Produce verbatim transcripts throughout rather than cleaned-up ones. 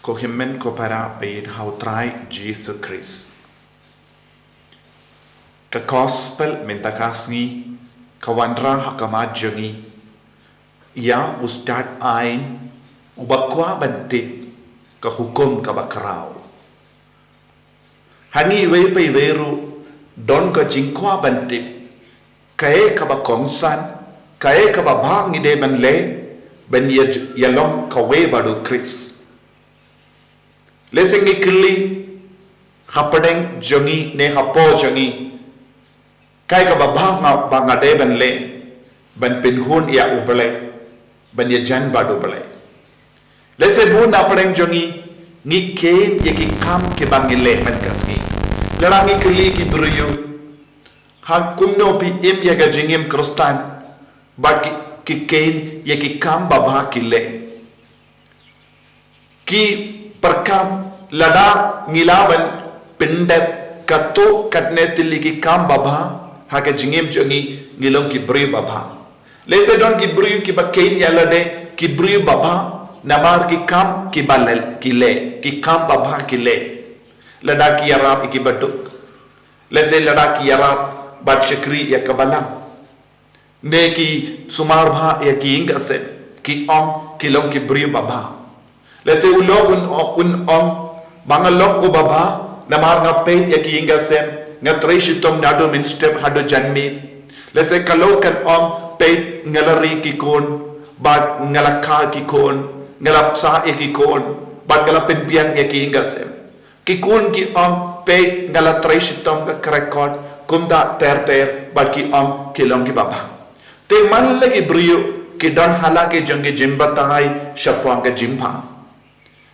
Ko hynmen ko para ba ïeit ha u Trai Jisu Khrist. Ka gospel mynta ka sngi ka wanrah ha khmat jong ngi ïa u stad aiñ uba kwah ban tip ka hukum kaba khraw. Ha ngi iwei pa iwei ruh don ka jingkwah ban tip kaei kaba kongsan, kaei kaba bha ngi dei ban leh ban ïa, ïalong kawei bad u Khrist. Lehse ngi kylli hapdeng jong ngi ne hapoh jong ngi, kaei kaba bha nga, ba nga dei ban leh ban pynhun ïa U Blei, ban ïajan bad U Blei. Lehse bun na pdeng jong ngi ngi kheiñ ïa ki kam kiba ngi leh mynta ka sngi. Lada ngi kylli ki briew, ha kumno phi im ïa ka jingim Khristan, bad ki, ki kheiñ ïa ki kam babha ki leh. Ki pyrkhat lada ngi lah ban pyndep katto katne tylli ki kam babha ha ka jingim jong ngi, ngi long ki briew babha. Lehse don ki briew kiba kheiñ ïa lade ki briew babha namar ki kam kiba leh, ki leh, ki kam babha ki leh. Lada ki ïarap ïa ki baduk, lehse lada ki ïarap bad shakri ïa ka balang, ne ki sumar bha ïa ki ïing ka sem, ki ong ki long ki briew babha. Lehse u lok un, un ong ba nga long u babha namar nga peit ïa ki ïing ka sem, nga trei shitom naduh mynstep haduh janmiet. Lehse ka lok kan ong peit nga la ri ki khun, bad nga la kha ki khun, nga la sah ïa ki khun, bad nga la pynbiang ïa ki ïing ka sem. Ki khun ki ong peit nga la trei shitom, ka krekot, kumta ter ter, bad ki ong ki long ki babha. Te man la ki briew ki don ha la ki jong ki jingbatai shaphang ka jingbha.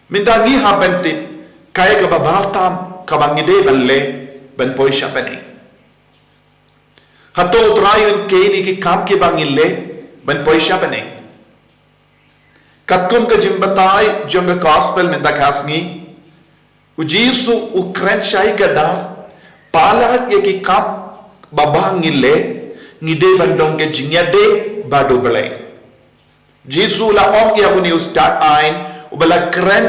Mynta ngi hap ban tip kaei kaba bha tam kaba ngi dei ban leh ban poi sha bneng. Hato U Trai un kheiñ ïa ki kam kiba ngi leh ban poi sha bneng? Katkum ka jingbatai jong ka gospel mynta ka sngi, U Jisu u kren shai kdar palat ïa ki kam babha ngi leh, ngi dei ban don ka jingïadei bad U Blei. Jisu la ong ïa une u stad aiñ uba la kren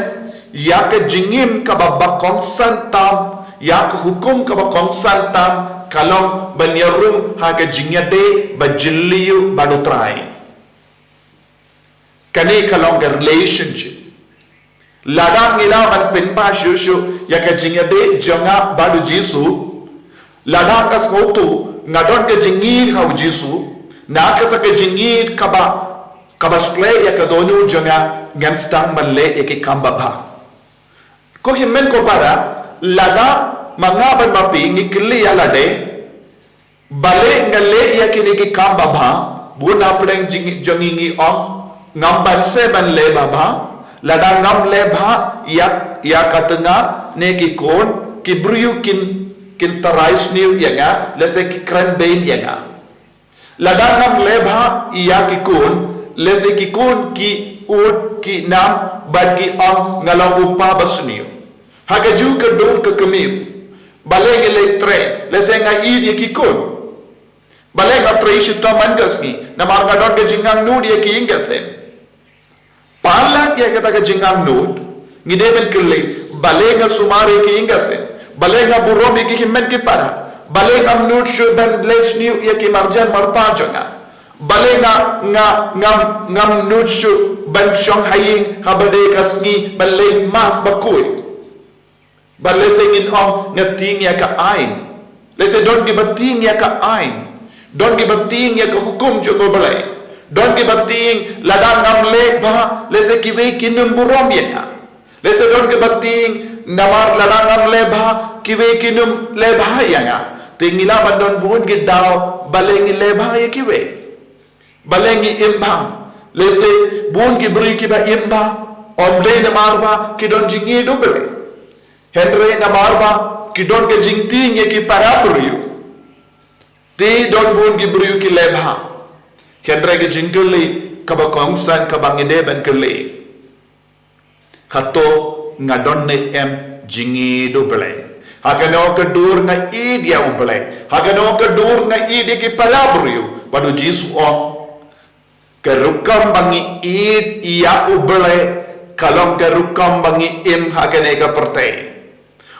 ïa ka jingim kaba, ba kongsan tam, ïa ka hukum kaba kongsan tam, ka long ban ïaroh ha ka jingïadei ba jylliew bad U Trai. Kane ka long ka relationship. Lada ngi lah ban pynbha shuh shuh ïa ka jingïadei jong nga bad U Jisu, lada nga sngewthuh nga don ka jingïeit ha U Jisu, na kata ka jingïeit kaba, kaba shlei ïa ka dohnud jong nga, ngan sdang ban leh ïa ki kam babha. Ko hynmen ko para, lada ma nga bad ma phi ngi kylli ïa lade, balei nga leh ïa kine ki kam babha, bun na pdeng jong ngi ngi ong, ngam banse ban leh babha, lada ngam leh bha ïa, ïa ka tnga ne ki khun, ki briew kin, kin tharai sniew ïa nga, lehse ki kren bein ïa nga. Lada ngam leh bha ïa ki khun, lehse ki khun ki ud ki nam bad ki ong nga long u pa ba sniew. Ha kajuh ka dur ka kmie, balei ngi leh trei, lehse nga ïeit ïa ki khun. Balei nga trei shitom man ka sngi, namar nga don ka jingangnud ïa ki ïing ka sem. Palat ïa kata ka jingangnud, ngi dei ban kylli, balei nga sumar ïa ki ïing ka sem, balei nga burom ïa ki hynmen ki para, balei ngam nud shuh ban leh sniew ïa ki marjan marpa jong nga, balei nga, nga, ngam, ngam nud shuh ban shong ha ïing ha ba dei ka sngi ban leit mass bakhuid. Bad lehse ngin ong nga tieng ïa ka aiñ. Lehse don kiba tieng ïa ka aiñ. Don kiba tieng ïa ka hukum jong U Blei. Don kiba tieng lada ngam leh bha, lehse kiwei kin ym burom ïa nga. Lehse don kiba tieng namar lada ngam leh bha, kiwei kin ym leh bha ïa nga. Te ngi lah ban don bun ki daw, balei ngi leh bha ïa kiwei. Balei ngi im bha. Lehse bun ki briew kiba im bha, ym dei namar ba ki don jingïeit U Blei. Hynrei namar ba ki don ka jingtieng ïa ki para briew. Te don bun ki briew ki leh bha. Hynrei ka jingkylli kaba kongsan kaba ngi dei ban kylli, hato nga don ne em jingïeit U Blei? Ha kano ka dur nga ïeit ïa U Blei? Ha kano ka dur nga ïeit ïa ki para briew? Bad U Jisu u ong, ka rukom ba ngi ïeit ïa U Blei Ka long ka rukom ba ngi im ha kane ka pyrthei.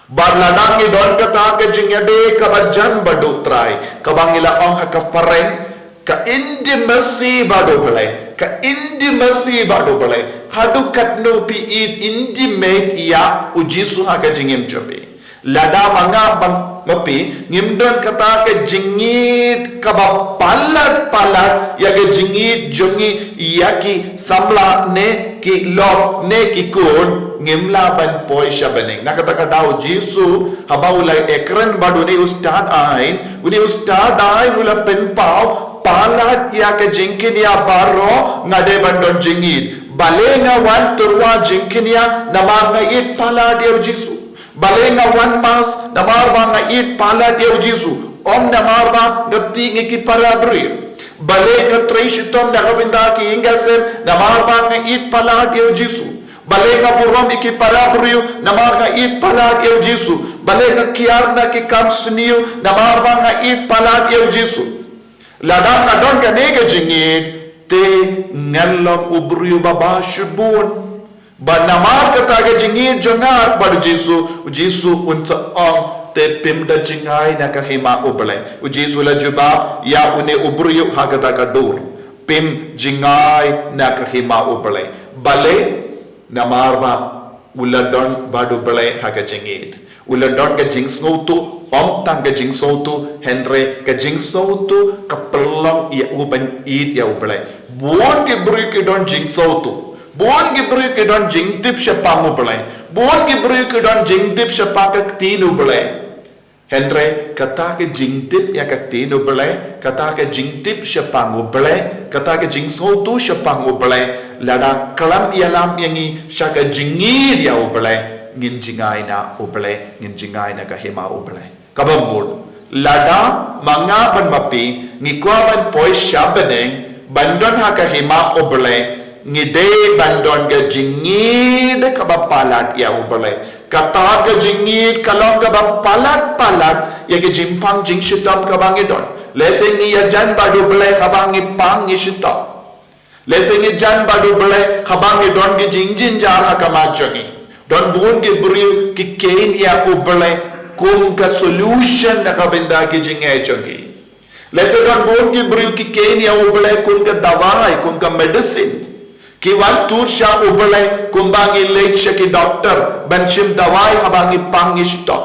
Bad lada ngi don kata ka jingïadei kaba jan bad u Trai, kaba ngi la ong ha ka phareng, ka intimacy bad u Blei, ka intimacy bad u Blei. Haduh katno phi intimate ïa u Jisu ha ka jingim jong phi? Lada ma nga bad ma phi ngim don kata ka jingïeit kaba palat palat ïa ka jingïeit jong ngi ïa ki samla ne ki lok ne ki khun, ngim lah ban poi sha bneng. Na kata ka daw u Jisu haba u la ïakren bad une u stad aiñ, une u stad aiñ u la pynpaw, palat ïa ka jingkynïa baroh, nga dei ban don jingïeit. Balei nga wan tyrwa jingkynïa? Namar nga ïeit palat ïa u Jisu. Balei nga wan mass? Namar ba nga ïeit palat ïa u Jisu, ym namar ba nga tieng ïa ki para briew. Balei nga trei shitom na ka bynta ki ïing ki sem? Namar ba nga ïeit palat ïa u Jisu. Balei nga burom ïa ki para briew? Namar nga ïeit palat ïa u Jisu. Balei nga kiar na ki kam sniew? Namar ba nga ïeit palat ïa u Jisu. Lada nga don kane ka jingïeit, te ngan long u briew ba bha shibun. Bad namar kata ka jingïeit jong nga bad u Jisu, u Jisu un sa ong, te phim da jngai na ka hima u Blei. U Jisu u la jubab ïa une u briew ha kata ka dur, phim jngai na ka hima u Blei. Balei? Namar ba u la don bad u Blei ha ka jingïeit. U la don ka jingsngewthuh, ym tang ka jingsngewthuh, hynrei ka jingsngewthuh ka pynlong ïa u ban ïeit ïa u Blei. Bun ki briew ki don jingsngewthuh, bun ki briew ki don jingtip shaphang u Blei, bun ki briew ki don jingtip shaphang ka ktien u Blei. Hynrei kata ka jingtip ïa ka ktien u Blei, kata ka jingtip shaphang u Blei, kata ka jingsngewthuh shaphang u Blei, lada khlem ïalam ïa ngi sha ka jingïeit ïa u Blei, ngin jngai na u Blei, ngin jngai na ka hima u Blei. Kaba mut, lada ma nga bad ma phi ngi kwah ban poi sha bneng, ban don ha ka hima u Blei, ngi dei ban don ka jingïeit kaba palat ïa u Blei. Kata ka jingïeit ka long kaba palat palat ïa ka jingpang jingshitom kaba ngi don. Lehse ngi ïajan bad u Blei haba ngi pang ngi shitom. Lehse ngi ïajan bad u Blei haba ngi don ki jingjynjar ha khmat jong ngi. Don bun ki briew ki kheiñ ïa u Blei kum ka solution na ka bynta ki jingeh jong ki. Lehse don bun ki briew ki kheiñ ïa u Blei kum ka dawai, kum ka medicine. Ki wan tur sha u Blei kumba ngi leit sha ki doktor ban shim dawai haba ngi pang ngi shitom.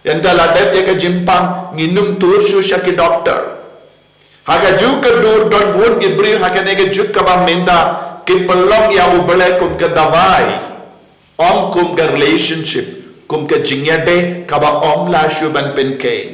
Ynda la dep ïa ka jingpang ngin ym tur shuh sha ki doktor. Ha kajuh ka dur don bun ki briew ha kane ka juk kaba mynta ki pynlong ïa u Blei kum ka dawai, ym kum ka relationship, kum ka jingïadei kaba ym lah shuh ban pynkheiñ.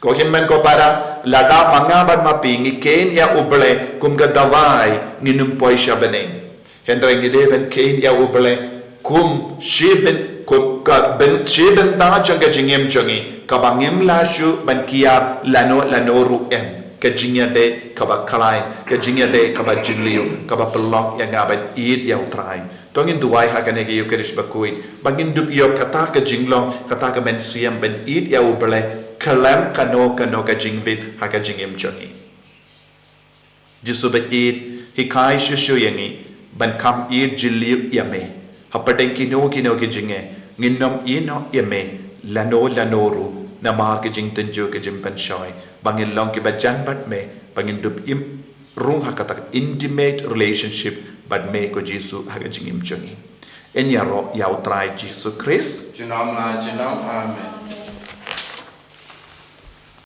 Ko hynmen ko para, lada ma nga bad ma phi ngi kheiñ ïa u Blei kum ka dawai, ngin ym poi sha bneng. Hynrei ngi dei ban kheiñ ïa u Blei kum shi byn, kum ka byn, shi bynta jong ka jingim jong ngi, kaba ngim lah shuh ban kiar lano lano ruh em. Ka jingïadei kaba khlaiñ, ka jingïadei kaba jylliew, kaba pynlong ïa nga ban ïeit ïa u Trai. To ngin duwai ha kane ka Eucharist bakhuid ba ngin dup ïoh kata ka jinglong, kata ka mynsiem ban ïeit ïa u Blei khlem kano kano ka jingbit ha ka jingim jong ngi. Jisu ba ïeit, hikai shuh shuh ïa ngi ban kham ïeit jylliew ïa me. Hapdeng kino kino ki jingeh ngin ym ïehnoh ïa me lano lano ruh namar ki jingtynjuh ki jingpynshoi, ba ngin long kiba jan bad me, ba ngin dup im rung ha kata ka intimate relationship bad me ko Jisu ha ka jingim jong ngi. Yn ïaroh ïa u Trai Jisu Khrist. Junom la junom. Amen.